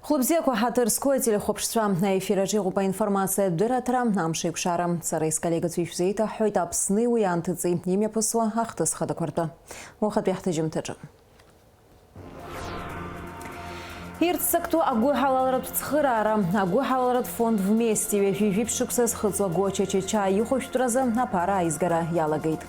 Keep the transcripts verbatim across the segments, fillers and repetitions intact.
Хәлыбзиақәа ҳаҭыр зқәу ателехәаԥшцәа, аефир аҿы иҟоуп аинформациатә дырраҭара, амш еиқәшара. Сара исколлегацәа ишәзеиҭаҳҳәоит Аԥсни уи анҭыҵи имҩаԥысуа ахҭыс хадақәа ртәы. Уахатәи ҳҭыжьымҭаҿы. Ирццактәу агәыҳалалратә цхыраара, агәыҳалалратә фонд Вместе ҩажәи жәиԥшь шықәса зхыҵуа Гоча Чача ихәышәтәразы аԥара аизгара иалагеит.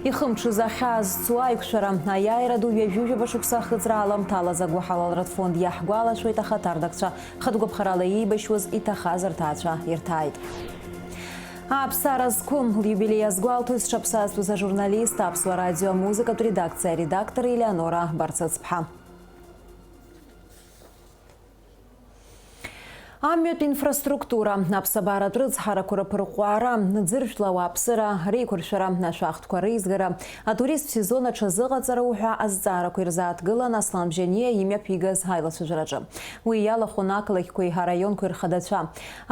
Ихымҽыз ахьаа зцу аиқәшәара, аиааира ду ҩажәи жәаба шықәса ахыҵра аламҭалаз агәыҳалалратә фонд иаҳгәалашәоит ахаҭарнакцәа хатәгәаԥхарала иеибашьуаз иҭахаз рҭаацәа ирҭааит. Аԥсара зқәым лиубилеи азгәалҭоит зҽаԥсазтәыз ажурналист, Аԥсуа радио амузыкатә редакциа аредактор Елеонора Барцыцԥҳа. Амҩатә инфраструктура, аԥсабаратә рыцҳарақәа рыԥырҟәаара, ӡыржәтәла ауааԥсыра реиқәыршәара, ашәахтәқәа реизгара, атуристтә сезон аҽазыҟаҵара уҳәа азҵаарақәа ирзааҭгылан Аслан Бжьаниа имҩаԥигаз аилацәажәараҿы. Уи иалахәын ақалақьқәеи араионқәеи рхадацәа.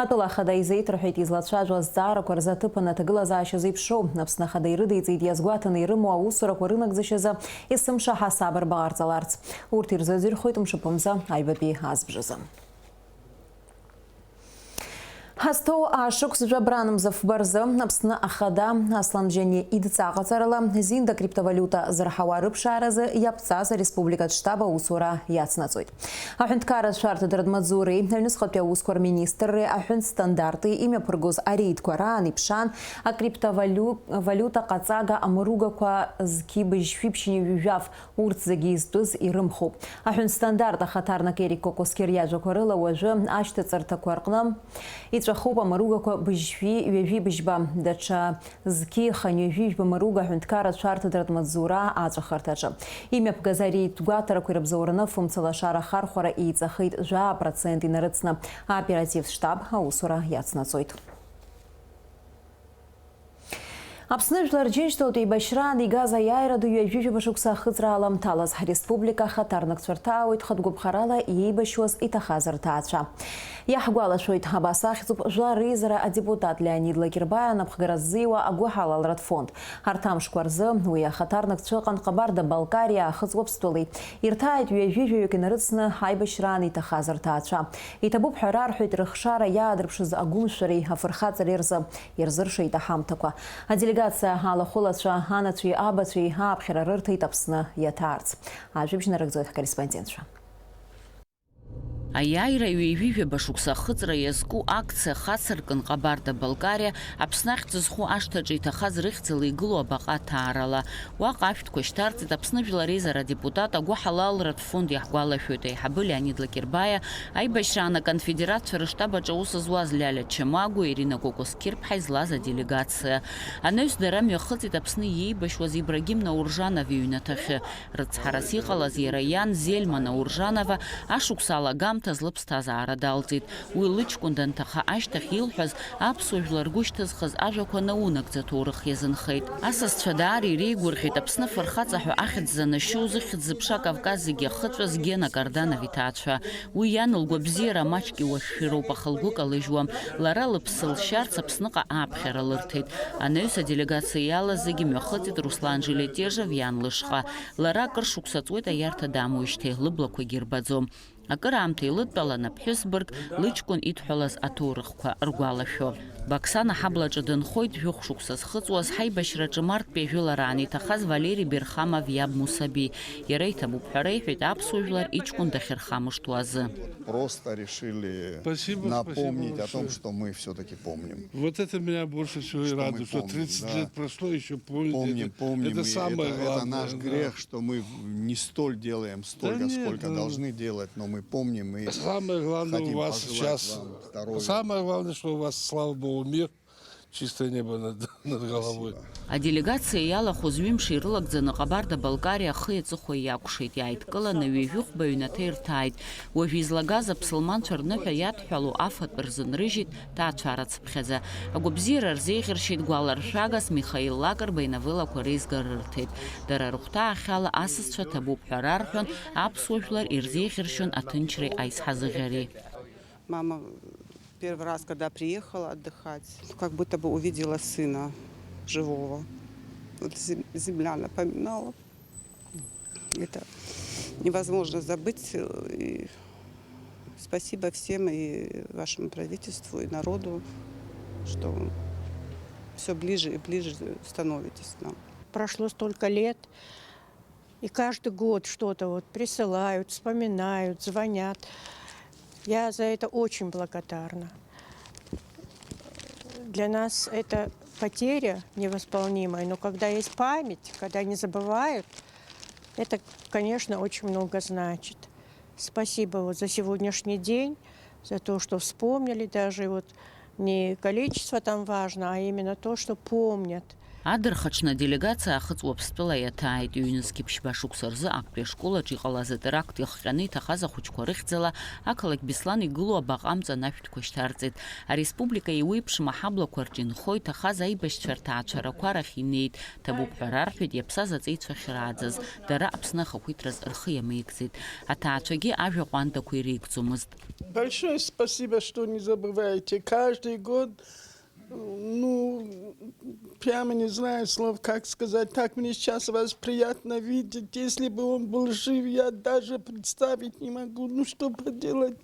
Атәыла ахада изеиҭарҳәеит излацәажәо азҵаарақәа рзы аҭыԥан аҭагылазаашьа зеиԥшроу. Аԥсны Ахада ирыдиҵеит иазгәаҭаны ирымоу аусурақәа рынагӡашьазы есымша ҳасаб рбаҟарҵаларц. Урҭ ирзыӡырҩхоит мшаԥымза аҩбатәи азбжазы. Ҳазҭоу ашықәс жәабранмза фба рзы Аԥсны Ахада Аслан Бжьаниа идҵа ҟаҵарала Зинда криптовалиута зырҳауа рыԥшааразы иаԥҵаз ареспубликатә штаб аусура иацнаҵоит. Аҳәынҭқарра ашәарҭадаратә маҵзуреи аҩныҵҟатәи аусқәа рминистрреи аҳәынҭ стандарти имҩаԥыргоз ареидқәа раан иԥшаан, акриптовалиу-, валиута ҟаҵага амаругақәа зқьи быжьшәи ԥшьынҩажәи жәаф, урҭ зегьы изтәыз ирымхуп. Аҳәынҭ стандарт ахаҭарнак Ерик Кокоскер иажәақәа рыла уажәы ашьҭаҵарҭақәа рҟны иҵәахуп амаругақәа быжьшәи ҩажәи быжьба, даҽа зқьи хынҩажәи жәба маруга аҳәынҭқарра ашәарҭадаратә маҵзура аҵәахырҭаҿы. Имҩаԥгаз ареидтә гәаҭарақәа ирыбзоураны фымцалашара ахархәара еиҵахеит жәаа процент инарыцны, аоперативтә штаб аусура иацнаҵоит. Аԥсны Жәлар Џьынџьтәылатә еибашьраан игаз аиааира ду ҩажәи жәаба шықәса ахыҵра аламҭалаз ҳреспублика ахаҭарнакцәа рҭаауеит хатә гәаԥхарала иеибашьуаз иҭахаз рҭаацәа. Иаҳгәалашәоит, абас ахьӡуп Жәлар реизара адепутат Леонид Лакербаиа анапхгара ззиуа агәыҳалалратә фонд. Арҭ амшқәа рзы уи ахаҭарнакцәа ыҟан Ҟабарда-Балкариа, Ахыҵ Уаԥстәылеи. Ирҭааит ҩажәи жәаҩык инарыцны аибашьраан иҭахаз рҭаацәа. Иҭабуп ҳәа рарҳәеит рыхшара иаадырԥшыз агәымшәареи афырхаҵареи рзы. Ирзыршеит аҳамҭақәа. Аделегациа алахәылацәа, анацәеи абацәеи ааԥхьара рырҭеит Аԥсны иаҭаарц. Ажәабжь нарыгӡоит ҳкорреспондентцәа. Аиааира ҩажәи жәаба шықәса ахыҵра иазку акциа хацыркын Ҟабарда-Балкариа, Аԥсны ахьӡ зху ашҭаҿы иҭахаз рыхьӡала игылоу абаҟа аҭаарала. Уаҟа ашәҭқәа шьҭарҵеит Аԥсны Жәлар Реизара адепутат, агәыҳалалратә фонд иаҳгәалашәоит аиҳабы Леонид Лакербаиа, аибашьраан аконфедерациа рыштаб аҿы аус зуаз Лиаля Чамагәа, Ирина Кокоскер-ԥҳа излаз аделегациа. Анаҩс дара мҩахыҵит Аԥсны иеибашьуаз Ибрагим Науржанов иҩнаҭахьы. Рыцҳарас иҟалаз иара иан Зельма Науржанова ашықәс алагамҭаз лыԥсҭазаара далҵит. Уи лыҷкәын данҭаха ашьҭахь илҳәаз аԥсуа жәлар ргәы шьҭызхыз ажәақәа наунагӡа аҭоурых иазынхеит. Асасцәа даара иреигәырӷьеит Аԥсны афырхаҵа ҳәа ахьӡ занашьоу, зыхьӡ зыԥша Кавказ зегьы ахыҵәаз Гена Карданов иҭаацәа. Уи иан лгәабзиара маҷк иуашәшәыроуп, аха лгәы калыжьуам. Лара лыԥсы лшьарц Аԥсныҟа ааԥхьара лырҭеит. Анаҩс аделегациа иалаз зегьы мҩахыҵит Руслан Жилетежев иан лышҟа. Лара акыр шықәса ҵуеит аиарҭа дамуижьҭеи, лыблақәагьы ирбаӡом. Акыраамҭа илыдтәалан аԥҳәыс бырг лыҷкәын идҳәалаз аҭоурыхқәа ргәалашәо. Баксана ҳаблаҿы дынхоит жәохә шықәса зхыҵуаз ҳаибашьраҿы марттәи ажәылараан иҭахаз Валери Берхамов иаб Мусаби. Иара иҭабуп ҳәа реиҳәеит аԥсуа жәлар иҷкәын дахьырхамышҭуа азы. Просто решили Спасибо, напомнить спасибо о том, большое. Что мы всё-таки помним. Вот это меня больше всего и Что мы радует, что помним, тридцать да. Лет прошло, ещё помним. Помним, это, помним, это и самое это, это главное, наш да. Грех, что мы не столь делаем, столько, Да нет, сколько ну. Должны делать, но мы помним и Самое главное хотим у вас пожелать сейчас, вам здоровья. Самое главное, что у вас, слава Богу, мир, чистое небо над, над головой. Спасибо. Аделегациа иалахәыз ҩымш ирылагӡаны Ҟабарда-Балкариа ахи аҵыхәеи иакәшеит, иааидкыланы ҩажәихәба ҩнаҭа ирҭааит. Уажә излагаз аԥсылманцәа рныҳәа иадҳәалоу афатә рзынрыжьит ҭаацәара цыԥхьаӡа. Агәабзиара рзеиӷьыршьеит гәаларшәагас Михаил Лакрба инавелақәа реизгара рырҭеит. Дара рыхәҭаахьала асасцәа ҭабуп ҳәа рарҳәон, аԥсуа жәлар ирзеиӷьыршьон аҭынчреи аизҳазыӷьареи. Мама первый раз, когда приехала отдыхать, как будто бы увидела сына живого. Вот зем-, земля напоминала. Это невозможно забыть, э, и Спасибо всем, и вашему правительству, и народу, что все ближе и ближе становитесь к нам. Прошло столько лет, и каждый год что-то вот присылают, вспоминают, звонят. Я за это очень благодарна. Для нас это потеря невосполнимая, но когда есть память, когда не забывают, это, конечно, очень много значит. Спасибо вот за сегодняшний день, за то, что вспомнили, даже вот не количество там важно, а именно то, что помнят. Адырхаҽны аделегациа Ахыҵ Уаԥстәыла иаҭааит. Ҩнызқьи ԥшьба шықәса рзы актәи ашкол аҿы иҟалаз атеракт иахҟьаны иҭахаз ахәыҷқәа рыхьӡала ақалақь Беслан игылоу абаҟа амҵан ашәҭқәа шьҭарҵеит. Ареспублика еиуеиԥшым аҳаблақәа рҿы инхо иҭахаз аибашьцәа рҭаацәарақәа рахь инеит. Ҭабуп ҳәа рарҳәеит иаԥсаз аҵеицәа ахьрааӡаз. Дара Аԥсны ахақәиҭраз рхы иамеигӡеит. Аҭаацәагьы ажәа ҟәандақәа иреигӡомызт. Большое спасибо, что не забываете. Каждый год, ну, прямо не знаю слов, как сказать. Так мне сейчас вас приятно видеть. Если бы он был жив, я даже представить не могу. Ну, что поделать?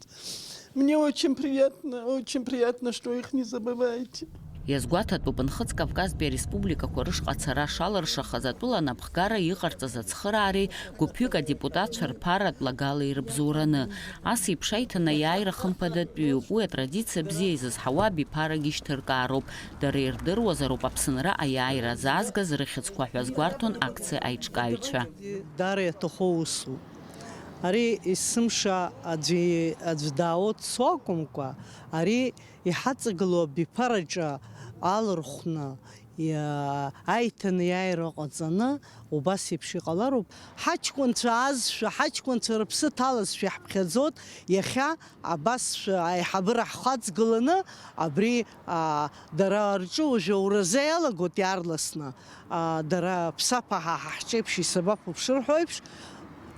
Мне очень приятно, очень приятно, что их не забываете. Иазгәаҭатәуп, Нхыҵ Кавказтәи ареспубликақәа рышҟа ацара шалыршахаз атәыла анапхгара иҟарҵаз ацхыраареи гәыԥҩык адепутатцәа рԥаратә лагалеи рыбзоураны. Ас еиԥш аиҭанеиааира хымԥадатәиуп. Уи атрадициа бзиа изызҳауа абиԥарагьы шьҭыркаароуп. Дара ирдыруазароуп Аԥсынра аиааира азаазгаз рыхьӡқәа ҳәа азгәарҭон акциа аиҿкааҩцәа. Даара иаҭаху усуп. Ари есымша аӡәы, аӡәы даауа дцо акәымкәа, ари иҳаҵагылоу абиԥараҿы алархәны, иа-, аиҭанеиааира ҟаҵаны, убас еиԥш иҟалароуп. Ҳаҷкәынцәа аазшәа, ҳаҷкәынцәа рыԥсы ҭалазшәа иаҳԥхьаӡоит, иахьа абасшәа аиҳабыра ҳхаҵгыланы, абри, аа, дара рҿы уажәы аураза иалагоит иаарласны. Аа, дара ԥсаԥаҳа ҳа ҳҿеиԥш исабаԥуп шырҳәо еиԥш,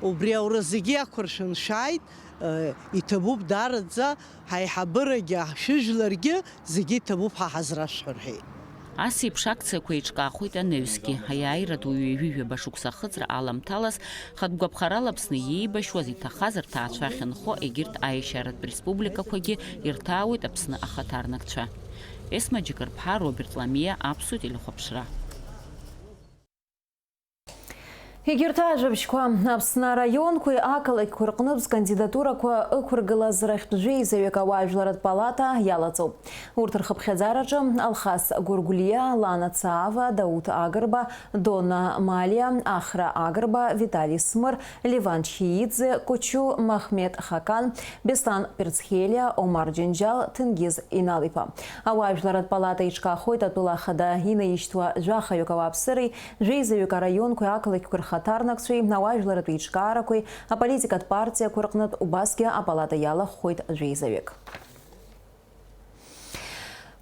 убри ауразагьы иақәыршәаны шәааит, э, иҭабуп даараӡа, ҳаиҳабырагьы, ҳшәыжәларгьы зегьы иҭабуп ҳәа ҳазрашәҳәа рҳәеит. Ас еиԥш акциақәа еиҿкаахоит анаҩсгьы. Аиааиратә уаҩы ҩажәи жәаба шықәса ахыҵра аламҭалаз, хатә гәаԥхарала Аԥсны иеибашьуаз, иҭахаз рҭаацәа ахьынхо егьырҭ аиашьаратә республикақәагьы ирҭаауеит Аԥсны ахаҭарнакцәа. Есма Џьыкырԥҳа, Роберт Ламиа, Аԥсуа телехәаԥшра. Егьырҭ ажәабжьқәа Аԥсны араионқәеи ақалақьқәеи рҟнытә зкандидатурақәа ықәыргылаз рахьтә жәеизаҩык ауаажәларратә палата иалаҵоуп. Урҭ рхыԥхьаӡараҿы Алхас Гәыргәлиа, Лана Цаава, Дауҭ Агрба, Дона Малиа, Ахра Агрба, Витали Смыр, Леван Чхиидзе, Кучу Махмед Хакан, Беслан Перцхелиа, Омар Џьынџьал, Ҭенгиз Инал-иԥа. Ауаажәларратә палата иҿкаахоит атәыла ахада инаишьҭуа жәахаҩык ауааԥсыреи, жәеизаҩык араионқәеи ақалақьқәеи рхаҭарнакцәеи, ауаажәларратә еиҿкаарақәеи, аполитикатә партиақәеи рҟнытә убасгьы апалата иалахәхоит жәеизаҩык.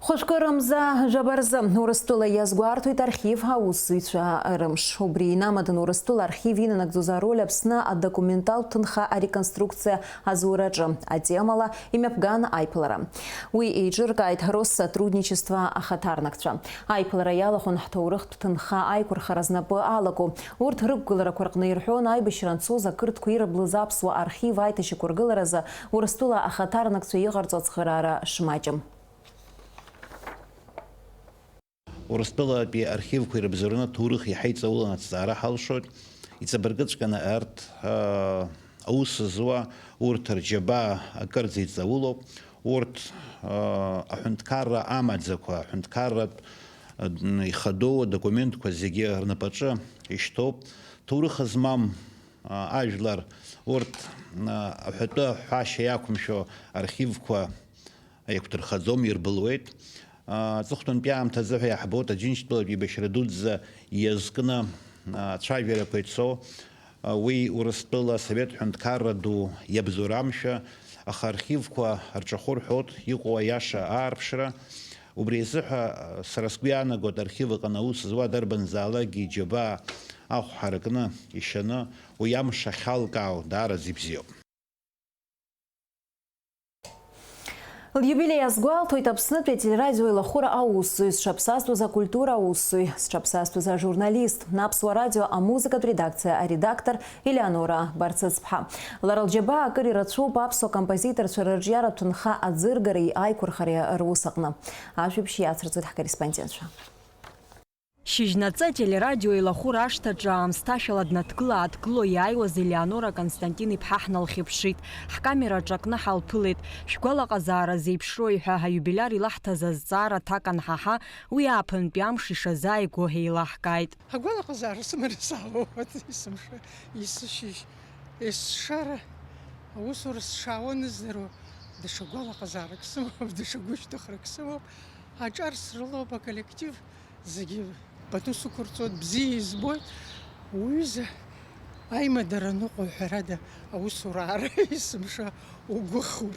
Хәышәкы рымза жәаба рзы Урыстәыла иазгәарҭоит архив аусзуҩцәа рымш. Убри инамаданы Урыстәыла архив инанагӡоз ароль Аԥсны адокументалтә ҭынха ареконструкциа азураҿы атемала имҩаԥган аиԥылара. Уи еиҿыркааит Россотрудничество ахаҭарнакцәа. Аиԥылара иалахәын ҳҭоурыхтә ҭынха аиқәырхара знапы алаку. Урҭ рықәгыларақәа рҟны ирҳәон аибашьра анцоз ақырҭқәа ирыблыз аԥсуа архив аиҭашьақәыргыларазы Урыстәыла ахаҭарнакцәа иҟарҵо ацхыраара шмаҷым. Урыстәылатәи архивқәа ирыбзоураны аҭоурых иаҳа иҵауланы аҭҵаара ҳалшоит. Иҵабыргыҵәҟьаны арҭ, аа, аус зуа урҭ рџьабаа акырӡа иҵаулоуп. Урҭ, аа, аҳәынҭқарра амаӡақәа, аҳәынҭқарратә, н-, ихадоу адокументқәа зегьы рнапаҿы ишьҭоуп. Ҭоурых змам, аа, ажәлар урҭ, аа, аҳәатәы аҳәашьа иақәымшәо архивқәа еиқәдырхаӡом, ирбылуеит. Аҵыхәтәантәи аамҭазы ҳәа иаҳбоит Аџьынџьтәылатә еибашьра дуӡӡа иазкны ацәажәарақәа ицо. Уи Урыстәыла Асовет ҳәынҭқарра ду иабзоурамшәа, аха архивқәа рҿахәы рҳәоит, иҟоу аиаша аарԥшра. Убри азыҳәа сара сгәы иаанагоит, архив аҟны аус зуа дарбанзаалакгьы иџьабаа ахә ҳаракны, ишьаны уи амш ахьалкаау даараӡа ибзиоуп. Лиубилеи азгәалҭоит Аԥснытәи ателерадио илахәыра аусзуҩ, зҽаԥсазтәыз акультура аусзуҩ, зҽаԥсазтәыз ажурналист, Аԥсуа радио амузыкатә редакциа аредактор Елеонора Барцыцԥҳа. Лара лџьабаа акыр ирацәоуп аԥсуа композиторцәа рырҿиаратә ҭынха аӡыргареи аиқәырхареи рус аҟны. Ажәабжь иацырҵоит ҳкорреспондентцәа. Шьыжьнаҵы ателерадио илахәыра ашҭаҿы аамсҭашәала днаҭгыла-ааҭгыло иааиуаз Елеонора Константин-иԥҳа ҳналхьыԥшит. Ҳкамера аҿакны ҳалԥылеит. Шәгәалаҟазаара зеиԥшрои ҳәа аиубилиар илаҳҭаз азҵаара аҭак анҳаҳа, уи ааԥынтәи амш ишазааигәоу ҳеилаҳкааит. Агәалаҟазаара сыманы саауеит, есымша, есышьыжь, есышара, аусура сшаауа аныздыруа, даҽа гәалаҟазаарак сымоуп, даҽа гәышьҭыхрак сымоуп, аҿар срылоуп, аколлектив зегьы пату сықәырҵоит, бзиа избоит, уҩыза аимадара ныҟәо, ҳәарада, аусура аара есымша угәахәып.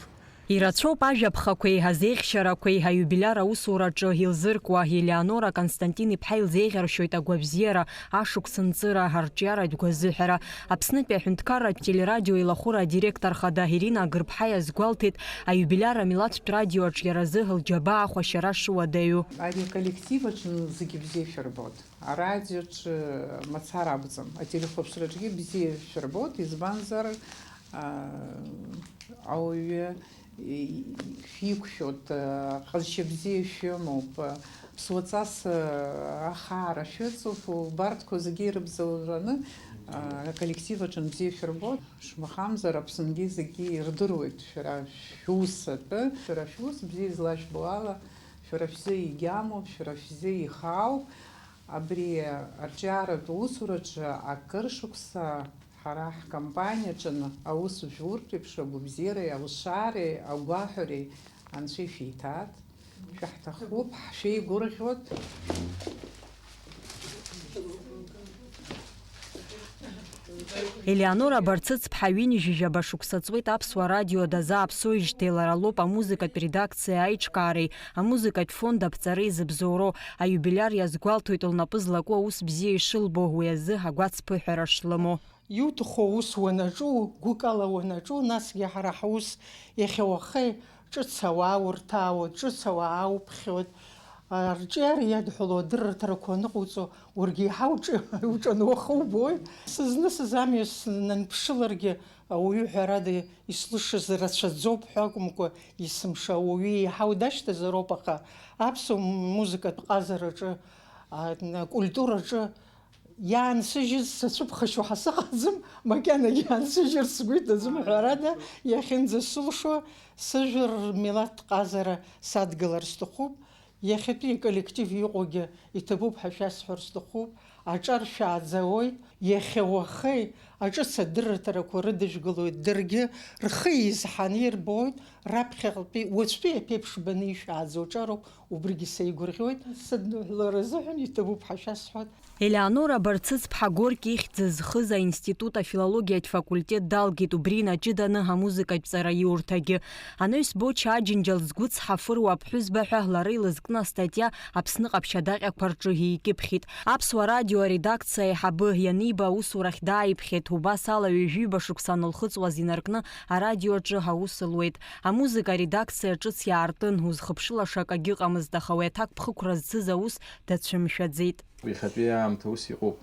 Ирацәоуп ажәаԥхақәеи азеиӷьшьарақәеи аиубилиар аусураҿы илзыркуа, Елеонора Константин-иԥҳа илзеиӷьаршьоит агәабзиара, ашықәс нҵыра, арҿиаратә гәазыҳәара. Аԥснытәи аҳәынҭқарратә телерадио илахәыра адиректор хада Ирина Агырԥҳа иазгәалҭеит, аиубилиар амилаҭтә радиоаҿ иара азы лџьабаа ахәашьара шуадаҩу. Ари аколлектив аҿы зегьы бзиа шәырбоит. Арадиоаҿы мацара акәӡам, ателехәаԥшраҿгьы бзиа шәырбоит, избанзар, а, ауаҩы шәиқәшәоит, ҟазшьа бзиа шәымоуп, ԥсуаҵас ахаара шәыҵоуп, убарҭқәа зегьы ирыбзоураны, аколлектив аҿы бзиа шәырбоит. Шамахамзар, Аԥсынгьы зегьы ирдыруеит шәара шәус атәы, шәара шәус бзиа излашәбо ала, шәара шәзы егьамоуп, шәара шәзы ихаауп. Абри арҿиаратә усураҿы акыр шықәса Ҳара ҳкомпаниаҿы аус жәуртә еиԥш агәабзиареи алшареи агәаҳәареи Анцәа ишәиҭааит. Шәаҳҭахуп, ҳшәеигәырӷьоит. Елеонора Барцыцԥҳа ҩынҩажәижәаба шықәса ҵуеит Аԥсуа радио дазааԥсоижьҭеи лара лоуп амузыкатә редакциа аиҿкаареи амузыкатә фонд аԥҵареи зыбзоуроу. Аиубилиар иазгәалҭоит лнапы злаку аус бзиа ишылбо, уи азы агәацԥыҳәара шлымоу. Иуҭаху аус уанаҿу, гәыкала уанаҿу, насгьы ҳара ҳус иахьа уахеи ҿыц ауаа урҭаауеит, ҿыц ауаа ауԥхьоит. Арҿиара иадҳәалоу адырраҭарақәа аныҟауҵо, уаргьы еиҳа уҿы, уҿану уахы убоит. Сызнысыз амҩа снанԥшыларгьы, ауаҩы ҳәарада ислышаз рацәаӡоуп ҳәа акәымкәа, есымша ауаҩы еиҳау дашьҭазароуп, аха аԥсуа музыкатә ҟазараҿы, а, акультураҿы Иаансыжьыз сацәыԥхашьо ҳәа сыҟаӡам, макьанагь иаансыжьыр сгәы иҭаӡом, ҳәарада, иахьынӡасылшо, сыжәлар рмилаҭтә ҟазара садгылар сҭахуп, иахьатәи аколлектив иҟоугьы иҭабуп ҳәа шәасҳәар сҭахуп, аҿар шәааӡауеит, иахьа уахеи аҿыц адырраҭарақәа рыдыжәгалоит, даргьы рхы еизҳаны ирбоит, раԥхьаҟатәи, уаҵәтәи аԥеиԥш баны ишәааӡо аҿароуп, убригьы сеигәырӷьоит, сыдныҳәалар азыҳәан иҭабуп ҳәа шәасҳәоит. Елеонора Барцыцԥҳа Горки ихьӡ зхыз аинститут афилологиатә факультет далгеит, убри инаҷыданы амузыкатә ҵараиурҭагьы. Анаҩс Боча Аџьынџьал згәы цҳафыруа аԥҳәызба ҳәа лара илызкны астатиа Аԥсны ҟаԥшь адаҟьақәа рҿы еикьыԥхьит. Аԥсуа радио аредакциа аиҳабы ианиба аусурахь дааиԥхьеит, убас ала ҩажәиба шықәса анылхыҵуаз инаркны арадиоаҿы аус луеит. Амузыка аредакциа ҿыц иаартын, узхыԥшылаша акагьы ыҟамызт, аха уи аҭакԥхықәра зцыз аус дацәымшәаӡеит. Иахьатәи аамҭа ус иҟоуп,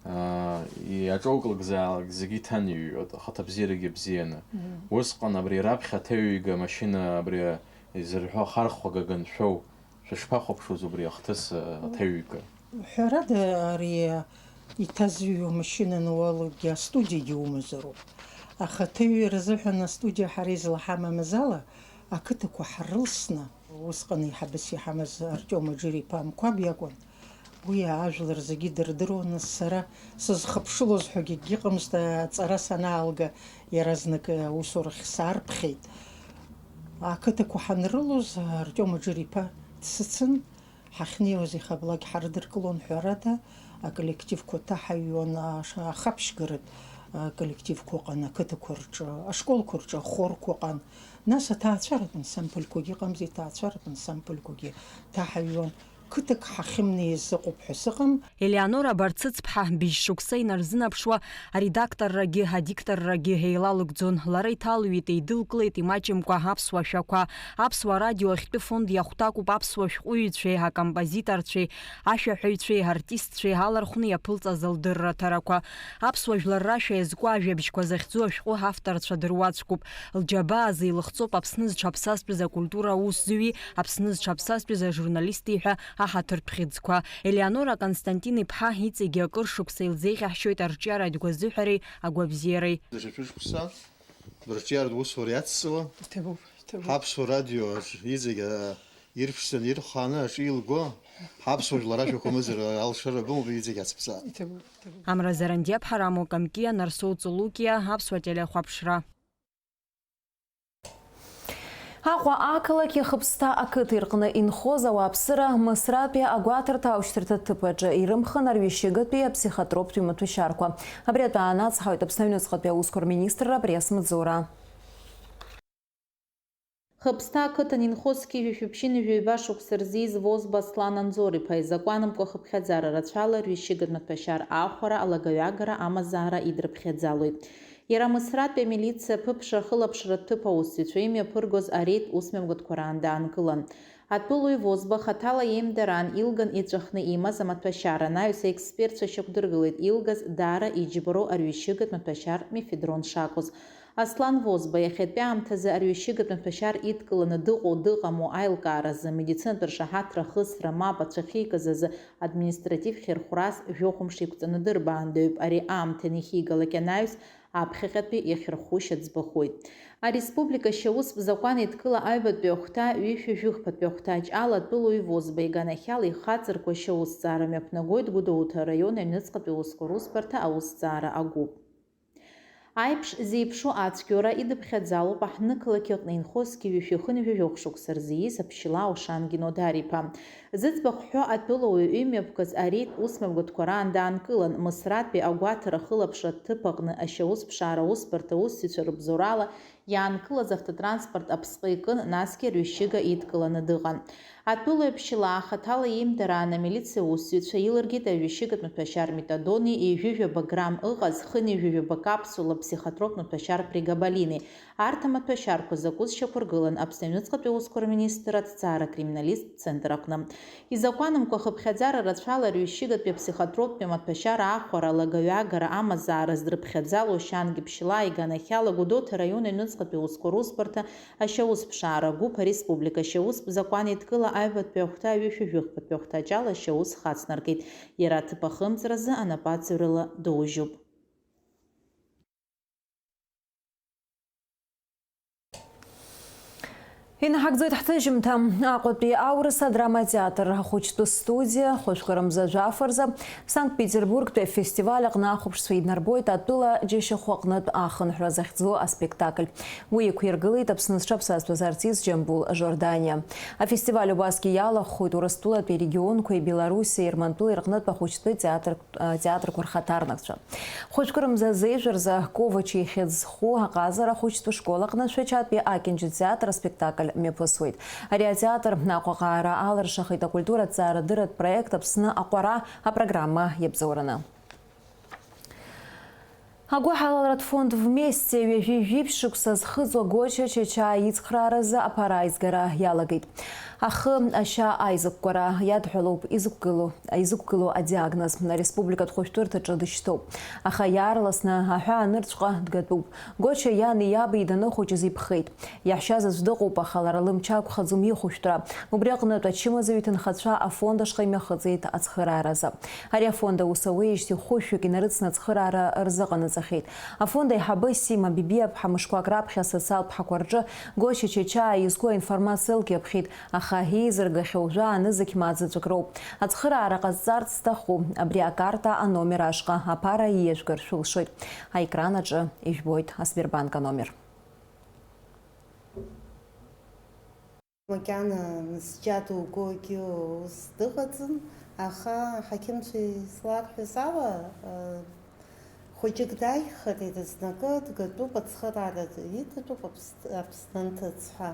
аа, иаҿоуклакзаалак зегьы иҭанаҩҩуеит, ахаҭабзиарагьы бзианы. Мм. Усҟан абри раԥхьа аҭаҩыга амашьына абри изырҳәо ахархәага ганшәоу, шәышԥахәаԥшуаз убри ахҭыс, аа, аҭаҩыга? Ҳәарада, ари иҭазыҩуа машьына ануалакгьы астудиагьы умазароуп. Аха аҭаҩы рзыҳәан астудиа ҳара излаҳамамыз ала, ақыҭақәа ҳрылсны, усҟан еиҳабыс иҳамаз Артиом Аџыр-иԥа Амқәаб иакәын. Уи ажәлар зегьы дырдыруан, нас сара сызхыԥшылоз ҳәагьы акгьы ыҟамызт, аҵара санаалга, иаразнак аусурахь саарԥхьеит. Ақыҭақәа ҳанрылоз, Артиом Аџыр-иԥа дсыцын, ҳахьнеиуаз ихаблак ҳардыркылон, ҳәарада, аколлективқәа ҭаҳаҩуан, аша-, ахаԥшьгаратә, а, коллективқәа ыҟан ақыҭақәа рҿы, ашколқәа рҿы ахорқәа ыҟан. Нас аҭаацәаратә ансамбльқәагьы ыҟамзи, аҭаацәаратә ансамбльқәагьы ҭаҳаҩуан. Қыҭак ҳахьымнеиз ыҟоуп ҳәа сыҟам. Елеонора Барцыцԥҳа быжь шықәса инарзынаԥшуа аредакторрагьы адикторрагьы еилалыгӡон. Лара иҭалҩит, еидылкылеит имаҷымкәа аԥсуа шәақәа. Аԥсуа радио ахьтәы фонд иахәҭакуп аԥсуа шәҟәыҩҩцәеи акомпозиторцәеи, ашәаҳәаҩцәеи артистцәеи алархәны иаԥылҵаз лдырраҭарақәа. Аԥсуа жәлар рашәа иазку ажәабжьқәа захьӡу ашәҟәы авторцәа дыруаӡәкуп. Лџьабаа зеилыхҵоуп Аԥсны зҽаԥсазтәыз акультура аусзуҩи Аԥсны зҽаԥсазтәыз ажурналисти ҳәа аҳаҭыртә хьыӡқәа. Елеонора Константин-иԥҳа иҵегьы акыр шықәса илзеиӷьаҳшьоит арҿиаратә гәазыҳәареи агәабзиареи. Даҽа шәышықәса рҿиаратә усура иацҵауа, Иҭабуп, иҭабуп. Ҳаԥсуа радио аҿ иҵегь, а, ирԥшӡаны, ирххааны аҿы илго, ҳаԥсуа жәлар ашәақәа мыӡыр алшара бымоуп, иҵегь ацԥҵа. Иҭабуп, иҭабуп. Амра Зарандиаԥҳа, Рамо Камкиа, Нарсоу Цулукиа, Аԥсуа телехәаԥшра. Аҟәа ақалақь Хыԥсҭа ақыҭа ирҟны инхоз ауааԥсыра Мысратәи агәаҭарҭа аушьҭырҭа ҭыԥ аҿы ирымхын арҩашьыгатәи аԥсихотроптәи маҭәашьарқәа. Абри атәы аанацҳауеит Аԥсны аҩныҵҟатәи аусқәа рминистрра апресс-маҵзура. Хыԥсҭа ақыҭан инхоз зқьи жәшәи ԥшьынҩажәи ҩба шықәса рзы ииз Возба Аслан Анзор-иԥа изакәанымкәа хыԥхьаӡара рацәала арҩашьыгатә маҭәашьар аахәара, алагаҩагара, амазаара идрыԥхьаӡалоит. Иара Мысратәи амилициа аԥыԥшра ахылаԥшратә ҭыԥ аусзуҩцәа имҩаԥыргоз ареид усмҩаԥгатәқәа раан даанкылан. Атәылауаҩ Возба хаҭала иеимдараан илган иҵәахны имаз амаҭәашьар анаҩс аекспертцәа шьақәдыргылеит илгаз даара иџьбароу арҩашьыгатә маҭәашьар мефедрон шакәыз. Аслан Возба иахьатәи аамҭазы арҩашьыгатә маҭәашьар идкыланы дыҟоу-дыҟаму аилкааразы, амедицинатә ршаҳаҭра ахысра мап ацәахьикыз азы административ хьырхәрас жәохә мшы иқәҵаны дырбаандаҩуп. Ари аамҭа ианихигалак анаҩс, аԥхьаҟатәи иахьырхәышьа ӡбахоит. Ареспублика ашьаустә закәан еидкыла аҩбатәи ахәҭа ҩышәи жәыхԥатәи ахәҭаҷ ала атәылауаҩ Возба иганахьала ихаҵаркуа ашьаусҭҵаара мҩаԥнагоит Гәдоуҭа араион аҩныҵҟатәи аусқәа русбарҭа аусҭҵаара агәыԥ. Аиԥш зеиԥшу ацәгьоура идыԥхьаӡалоуп аҳҭнықалақь аҟны инхо зқьи жәшәи хынҩажәи жәохә шықәса рзы ииз Аԥшьлаа Ошангин Одар-иԥа. Зыӡбахә ҳәо атәылауаҩ имҩаԥгаз ареид усмҩаԥгатәқәа раан даанкылан, Мысратәи агәаҭара ахылаԥшратә ҭыԥ аҟны ашьаусԥшаара аусбарҭа аусзуҩцәа рыбзоурала иаанкылаз автотранспорт аԥсҟы икын, насгьы арҩашьыга идкыланы дыҟан. Атәылауаҩ Аԥшьлаа хаҭала иеимдараан амилициа усзуҩцәа илыргеит арҩашьыгатә маҭәашьар метадони, ҩажәи жәаба грамм ыҟаз хынҩажәи жәаба капсула психотроптә маҭәашьар прегабалини. Арҭ амаҭәашьарқәа закәыз шьақәыргылан Аԥсны аҩныҵҟатәи аусқәа рминистр аҭҵаара акриминалисттә центр аҟны. Изакәанымкәа хыԥхьаӡара рацәала арҩашьыгатәи аԥсихотроптәи амаҭәашьара аахәара, алагаҩагара, амазаара зрыԥхьаӡало Ошангин Аԥшьлаа иганахьала Гәдоуҭа араион аҩныҵҟатәи аусқәа русбарҭа ашьаусԥшаара агәыԥ ареспублика ашьаустә закәан еидкыла аҩбатәи ахәҭа ҩышәи жәыхԥатәи ахәҭаҷ ала ашьаус хацнаркит. Иара аҭыԥ ахымҵразы анапаҵаҩрала доужьуп. Инаҳагӡоит ҳҭыжьымҭа. Аҟәатәи аурыс адрама театр ахәыҷтәы студиа хәажәкырамза жәаф рзы Санкт-Петербургтәи афестиваль аҟны ахәаԥшцәа иднарбоит атәыла џьашьахәы аҟнытә ахынҳәра захьӡу аспектакль. Уи иқәиргылеит Аԥсны зҽаԥсазтәыз артист Џьамбул Жорданиа. Афестиваль убасгьы иалахәхоит Урыстәылатәи регионқәеи Белоруссиеи Ермантәыла ирҟнытә ахәыҷтәы театр театрқәа рхаҭарнакцәа. Хәыҷкырымза зежә рзы Ковачи ихьӡ зху аҟазара ахәыҷтәы школ аҟны Шәачатәи Акьанџьа театр аспектакль мҩаԥысуеит. Ари атеатр Аҟәаҟаара алыршахеит акультура ҭҵаарадырратә проект Аԥсны аҟәара апрограмма иабзоураны. Агәыҳалалратә фонд Вместе ҩажәи жәиԥшь шықәса зхыҵуа Гоча Чачаа ицхрааразы аԥара аизгара иалагеит. Ахы, ашьа аизыкәкәара иадҳәалоуп изықәгылоу, изықәгылоу адиагноз. Ареспубликатә хәышәтәырҭаҿы дышьҭоуп. Аха иаарласны аҳәаа анырҵәҟьа дгатәуп. Гоча иани иаби даныхәыҷыз иԥхеит. Иаҳәшьаз аӡә дыҟоуп, аха лара лымч ақәхаӡом ихәышәтәра. Убри аҟнытә ачымазаҩ иҭынхацәа афонд ашҟа имҩахыҵит ацхырааразы. Ари афонд аус ауеижьҭеи хәышәҩык инарыцны ацхыраара рзыҟанаҵахьеит. Афонд аиҳабы Сима Бибиаԥҳа мышқәак раԥхьа асоциалтә ҳақәа рҿы Гоча Чачаа изку аинформациа ылкьыԥхьеит, аха еизыргахьоу жәаа нызқь мааҭ заҵәык роуп. Ацхыраара ҟазҵарц зҭаху, абри акарта аномер ашҟа аԥара ииажәгар шәылшоит. Аекран аҿы ижәбоит асбербанк аномер. Макьана сџьа дугогьы ус дыҟаӡам, аха аҳақьымцәа изларҳәаз ала, хәыҷык дааихар, ирызнакы дгатәуп, ацхыраара иҭатәуп Аԥс-, Аԥсны анҭыҵ ҳәа.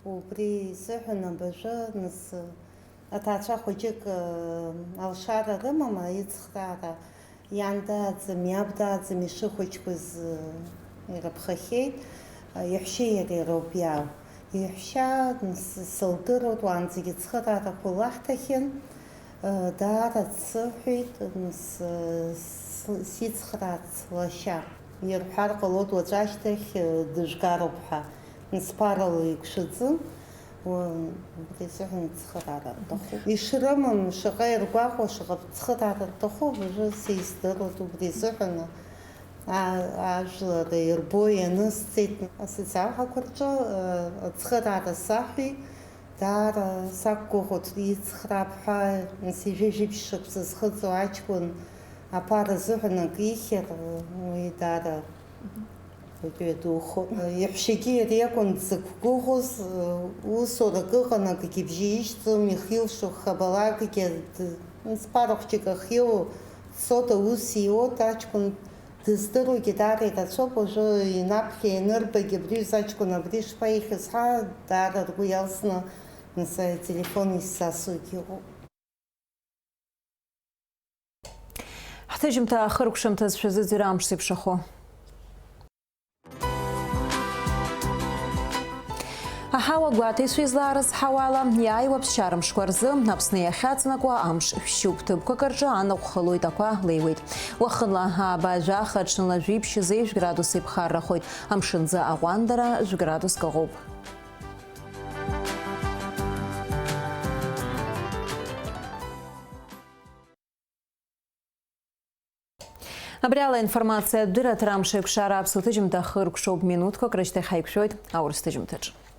Убри изыҳәан абыржәы нас Аҭаацәа хәыҷык, э, алшара рымама, ицхраара иан дааӡам, иаб дааӡам ишыхәыҷқәаз, э, ирыԥхахьеит, э, иаҳәшьеи иареи роуп иаау. Иаҳәшьа, м, с-, сылдыруеит, уаанӡагьы цхыраарақәа лаҳҭахьан, э, даара дсыҳәеит, м, с-, с-, сицхраарц лашьа. Ирҳәар ҟалоит уаҵәы ашьҭахь, э, дыжәгароуп ҳәа. М, сԥарала еиқәшәаӡом. Уа-, убри азыҳәан ацхыраара рҭахуп. Ишрымам, шаҟа иргәаҟуа, шаҟа цхыраара рҭахуп, уажәы са исдыруеит, убри азыҳәан а-, ажәлар ирбо ианысҵеит. Асоциалҳақәа рҿы, э, ацхыраара саҳәеит, даара сақәгәыӷуеит, ицхраап ҳәа, нас ҩажәи жәибжь шықәса зхыҵуа аҷкәын аԥара азыҳәан акы ихьыр, уи даара Уаҵәы иадухо. Иаҳәшьагьы иара иакәын дзықәгәыӷуаз, усурак ыҟан, акгьы бжьы ишьӡом, ихилшо хабалакгьы д-, ҵпара хәҷык ахьиоу, дцоит, аус иуоит, аҷкәын дыздыруагьы даара ирацәоуп, уажәы инаԥхьа ианырбагь абри аҩыза аҷкәын абри шԥаихьыз ҳәа, даара ргәы иалсны, нас ателефон исзасуагьы ыҟоуп. Ҳҭыжьымҭа ахыркәшамҭазшәа зыӡырҩра амш зеиԥшахо. Аҳауа гәаҭеицәа излаарызҳауала, иааиуа ԥсшьармшқәа рзы Аԥсны иахьаҵнакуа амш шәшьуп, ҭыԥқәак рҿы анаҟә халоит, ақәа леиуеит. Уахынла ааба жәаха, ҽынла жәиԥшь зеижә градус иԥхаррахоит, амшынӡы аҟәандара жәградуск ыҟоуп. Абри ала аинформациатә дырраҭара амш еиқәшара аԥсуа ҭыжьымҭа хыркәшоуп, минуҭқәак рышьҭахь ҳаиқәшәоит аурыс ҭыжьымҭаҿ.